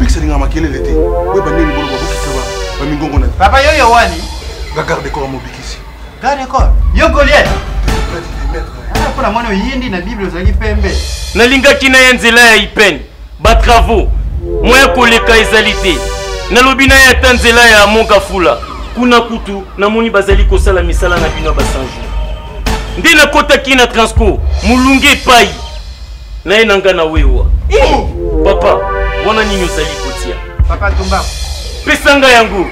Mobikisi alingaka makelele te. Oyeba ndenge boloba bokitisa bamingongo na. Papa yo Yohani. Nga garde corps ya mobikisi. Garde corps. Yo Goliath. Ah, mpo na mwana oyindi na Bible ozalaki pembe. Nalingaki na ya nzela ya Ipene. Ba travaux. Moya koleka ezali te. Nalobi na ye ata nzela ya Mont-Kafula. Kuna kutu namoni bazali kosala misala na bino ya ba 100 jours. Nde nakotaki na Transco, molunge epai. Naye na nga na wewa. Oh, papa, wana nini ozali kotia? Papa Tumba. Pesa nga yango.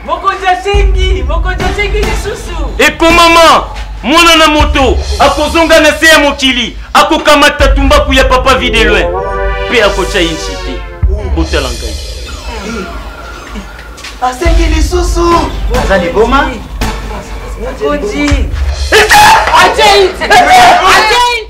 Mokonzi asengi, mokonzi asengi lisusu. Ekomama, mwana na moto akozonga na se ya mokili, akokamata tumbaku ya papa vie de loin mpe akotya ye nsi te. Botala ngai. Asengi lisusu. Aza liboma. Mokonzi. Atie inti. Atie inti.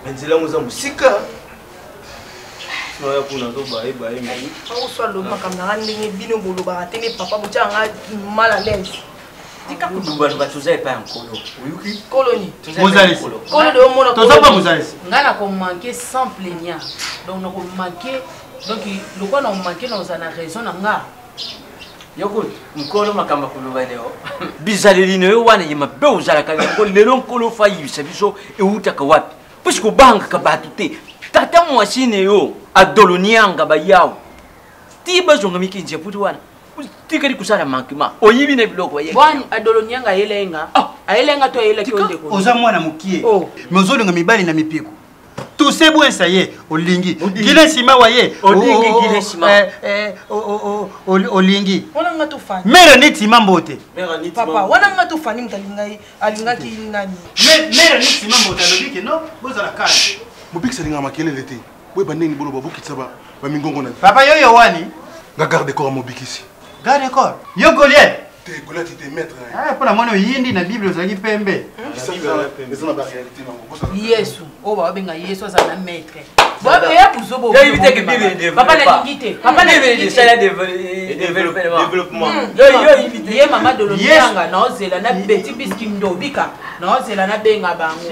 Mais nzela yango eza mosika noya kuna azobaye baye oso alobi makambo na nga ndenge bino bolobaka te nde papa botyaka nga mal à l'aise tika kolubaluba toza epai ya nkolo oyoki nkolo nini mozalisi nkolo de omona toza pa mozalisi ngai nakomanke sans plaignant donc nakomanke donc lokola nakomanke nakozala na raison na nga yoko nkolo makambo akoloba leo bizaleli na yo wana ye mabe ozalaka yango lelo nkolo fa ayibisa biso ewutaka wapi puiske obangaka bato te tata mwasi na yo adolonianga bayawo ti bazonga mikinzi ya putu wana tikali kosala manquement oyibi na biloko bwani adolonianga ayela nga ah. ayela nga to ayelaki yo ndeko oza mwana mokie oh. mais ozolinga mibali na mipiko tuse bwensa ye olingi gile nsima wa ye olingi gile nsima eh, eh, olingi mere nitima mbote papa wana nga tofandi moto alingaki nani mere nitima mbote alobi ke no bozala kala mobikisi alingaka makelele te boyeba ndenge boloba bokitisa bamingongo na papa yo yowani nga garde corps ya mobikisi garde corps yo goliath te goliath te maître ah mpo na mwana oyindi na bible ozalaki pembe eza na baréalité nango yesu oyo babenga yesu azala na maître boya buzobo papa nalingi te papa nalingi te ye mama dolonianga naozela na beti biski ndobika naozela nabenga bango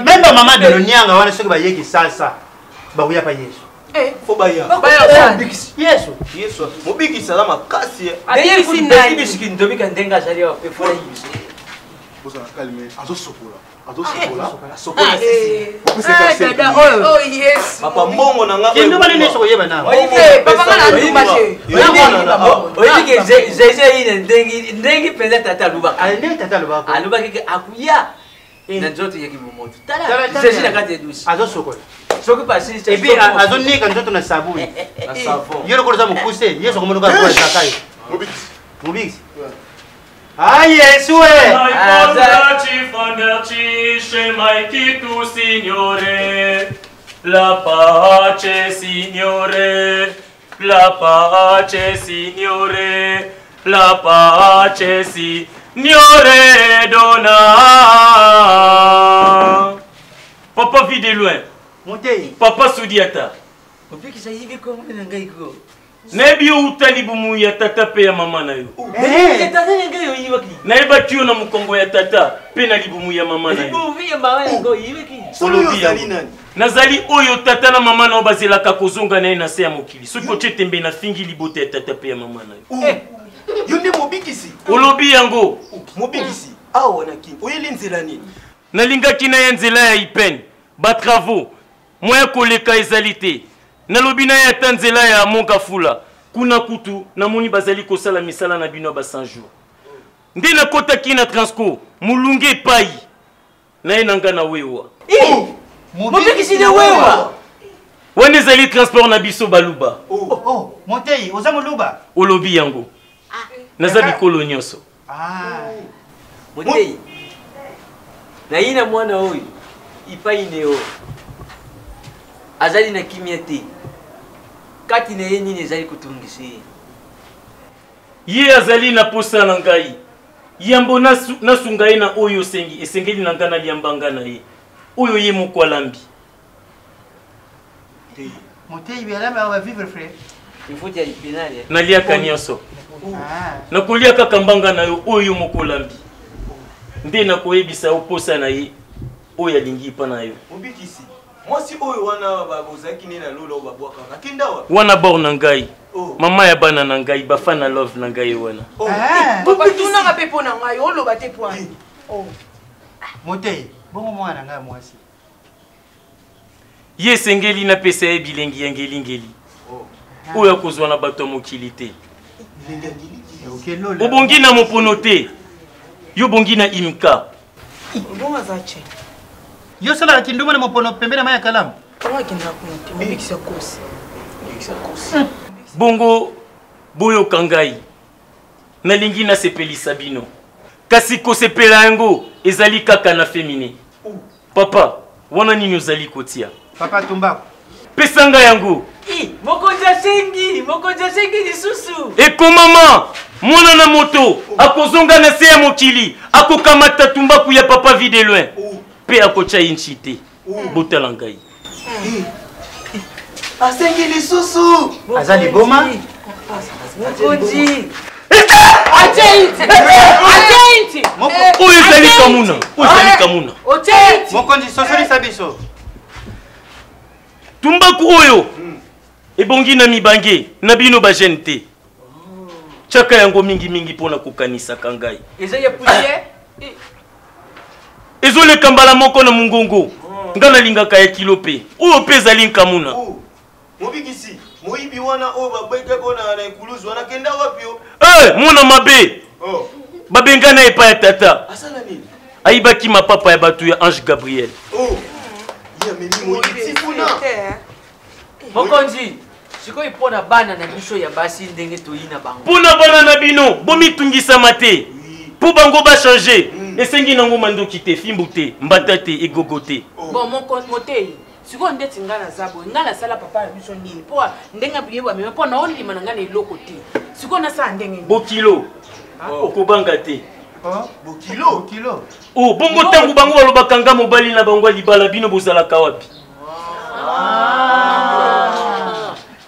meme bamama dolonianga wana soki bayeki sasa bakoya pa yesu eh. fo baya yesu yesu mobikisi aza makasi bisiki ndobika ndenge azali awa pe fo nayibisa bozala kalme azosokola azosokola asokola papa mbongo na nga kinduba nini nyonso koyeba na oyebi ke jesus ayine ndenge mpenza tata alobaka ndenge tata alobaka alobaki akuya eh. na nzoto ya kimomoto tala jesus na kati ya dusi azosokola soki pasi epuis azonika nzoto na sabuni yo lokola oza mokuse yesu akomonoka lokola zakayo mobikisi Ah, Yesu eh! La pace, Signore, la pace, Signore, la pace, Signore, dona. Papa vit de loin. Motei. Papa Sudiata. Opekisa yibi kombo na ngai ko. Nayebi yo uta libumu ya tata mpe ya mama na yo. Eh. Nayebaki yo na mokongo ya tata mpe na libumu ya mama na yo. Solo yo nani? Nazali oyo tata na mama na yo bazelaka kozonga na ye na se ya mokili. Soki otie tembe nafingi libota ya tata mpe ya mama na yo. Eh. Yo nde mobikisi. Olobi yango. Mobikisi. Awa na Kin. Oyeli nzela nini? Nalingaki naya nzela ya Ipene. Ba travaux. Moyen koleka ezali te. Nalobi na ye ata nzela ya Mont Kafula. Kuna kutu namoni bazali kosala misala na bino ya ba 100 jours. Nde nakotaki na Transco, molunge epai. Naye na nga na wewa. Mobikisi de wewa. Wana ezali transport na biso baluba. Oh, oh, motei, oza moluba? Olobi yango. Naza bikolo nyonso. Ah. Motei. Nayina mwana oyo ipai neo azali na kimia te kati na ye nini ezali kotungisa ye Ye azali na posa na ngai. Yambo nasunga ye na oyo osengi, esengeli na ngai nalia mbanga na ye oyo ye moko alambi. Naliaka nyonso. Nakolia kaka mbanga na yo oyo yo moko olambi. Nde nakoyebisa yo posa na ye oyo alingi epa na yo. Mobikisi, mwasi oyo wana bozalaki ne na lola oyo babwakaka akenda wapi? Wana bor na ngai. Oh. Mama ya bana na ngai, bafana love na ngai wana. Oh. Ah. Papa tunanga mpe mpo na ngai oloba te mpo oh. Motei, bongo mwana na ngai mwasi. Ye esengeli napesa ye bilengi ya ngelingeli oh. oyo akozwa na bato ya mokili te. Obongi na mopono te, yo obongi na imka. Bongo aza che. Yo osalaka kindumba na mopono pembeni ya mai ya kalamu? Bongo akendaka kuna te, mobikisi akosi. Bongo boyoka ngai, nalingi nasepelisa bino, kasi kosepela yango ezali kaka na femine. Papa, wana nini ozali kotia? Papa Tumbako. Pesa ngai yango. Mokonzi asengi, mokonzi asengi lisusu. Ekomama, mwana na moto akozonga na se ya mokili, akokamata tumbaku ya papa vie de loin mpe akotya ye nchi te. Botala ngai. Asengi lisusu. Aza liboma. Mokonzi. Oyo ezali kamuna, oyo ezali kamuna. Mokonzi, sosolisa biso. Tumbaku oyo ebongi na mibange na bino ba jeune te. Tiaka yango mingi mingi mpo na kokanisaka ngai. Eza ya poussière? Ezoleka mbala moko na mongongo. Nga nalingaka ya kilo mpe. Oyo mpe ezali nkamuna. Mobikisi, moyibi wana oyo babetaki na na ekuluzu wana kenda wapi yo? Eh, mwana mabe. Oh. Babengana epai ya tata. Asala nini? Ayibaki mapapa ya bato ya Ange Gabriel. Oh. Ye amemi moyibi ti kuna. Mokonzi, sikoyo mpo na bana na biso ya basi ndenge toyina bango. Mpo na bana na bino, bomitungisama te. Mpo bango ba changer. Esengi nango mandoki te, fimbu te, mbata te, egogo te. Bon, motei. Sikoyo ndeti ngai naza boye, ngai nasala papa na biso nini? Mpo ndenge ye bamema, mpo naondima na ngai na eloko te. Sikoyo nasala ndenge nini? Bokilo, okobanga te. Bokilo? Bokilo. Oh, bongo ntango bango balobaka nga mobali na bango ya libala, bino bozalaka wapi?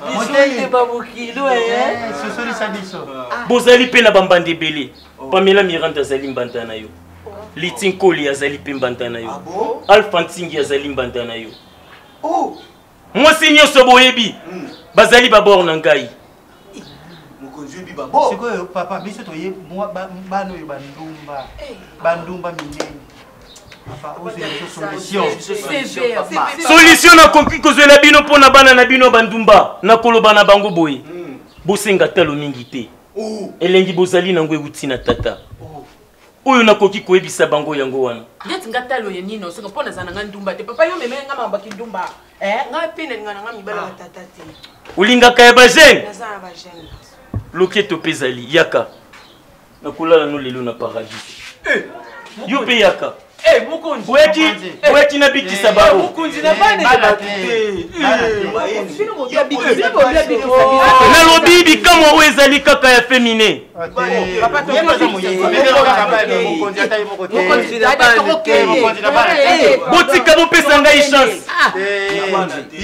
Biso nde babokilo, eh? Sosolisa biso. Bozali mpe na bambanda ebele. Pamela Miranda azali mbanda na yo. Liti Nkoli azali mpe mbanda na yo. Alpha Ntingi azali mbanda na yo. Mwasi nyonso boyebi bazali babor na ngai. Mokonzi oyebi babor. Sikoyo papa biso toye bana oyo bandumba. Bandumba minene. Papa ozela biso solution. Solution nakoki kozwela bino mpo na bana na bino bandumba. Nakoloba na bango boye. Bosenga talo mingi te. Elengi bozali nango euti na tata. Oyo nakoki koyebisa bango yango wana. Ndeti nga talo ya nini osonga mpo nazala na nga ndumba te. Papa yo memele nga makambo ya kindumba. Eh? Nga mpe nalinga na nga mibala ya tata te. Olingaka ya ba jeune? Naza na ba jeune. Loketo mpe ezali, yaka. Nakolala no lelo na paradis. Yo mpe yaka. Mokonzi. Oyaki nabikisa bango. Mokonzi na bana ya bato te. Nalobi bikamwa oyo ezali kaka ya femine. Botika bopesa ngai chance.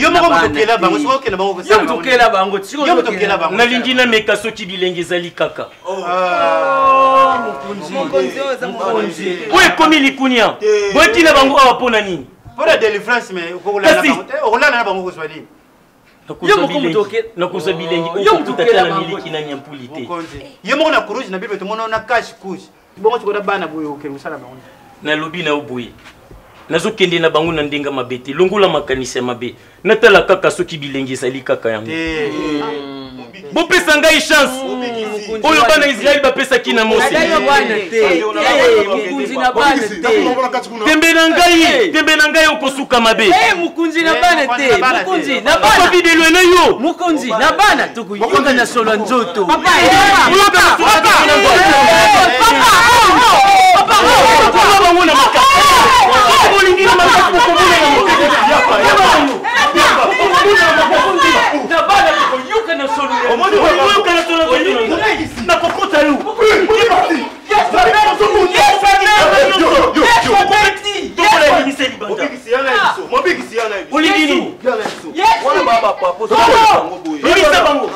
Yo moko moto okela bango, soki okenda bango Yo moto okela bango, Yo moto okela bango. Nalingi nameka soki bilenge ezali kaka. Oyo ekomi likunia. Boyeki na bango awa mpo na nini? Mpo na délivrance, mais okolala bango te, okolala na bango kozwa nini? Nakozwa bilengi okokuta ta na miliki na nyampuli te. Ye moko na kuruzi na Bible tomona na cache couche. Bongo sikoyo na bana boye okende kosala bango nini? Nalobi na yo boye, nazokende na bango na ndenge mabe te. Longola makanisi ya mabe, natala kaka soki bilengi ezali kaka yango. Bopesa ngai chance. Oyo bana Israele bapesaki na Mose. Tembe na ngai, tembe na ngai okosuka mabe. Eh, mokonzi na bana te, mokonzi na bana. Papa Bidelo na yo. Mokonzi na bana tokoyoka na solo ya nzoto. Papa, oyoka na solo ya nzoto. Papa, papa, papa, bango na makasi. Bolingi na makasi bokomona na makasi. Na bana tokoyoka na solo ya Oyoka na solo ya nzoto. Nakokota yo. Mobikisi ya na biso. Olingi nini? Ya na biso. Wana ba ba papo. Bimisa bango.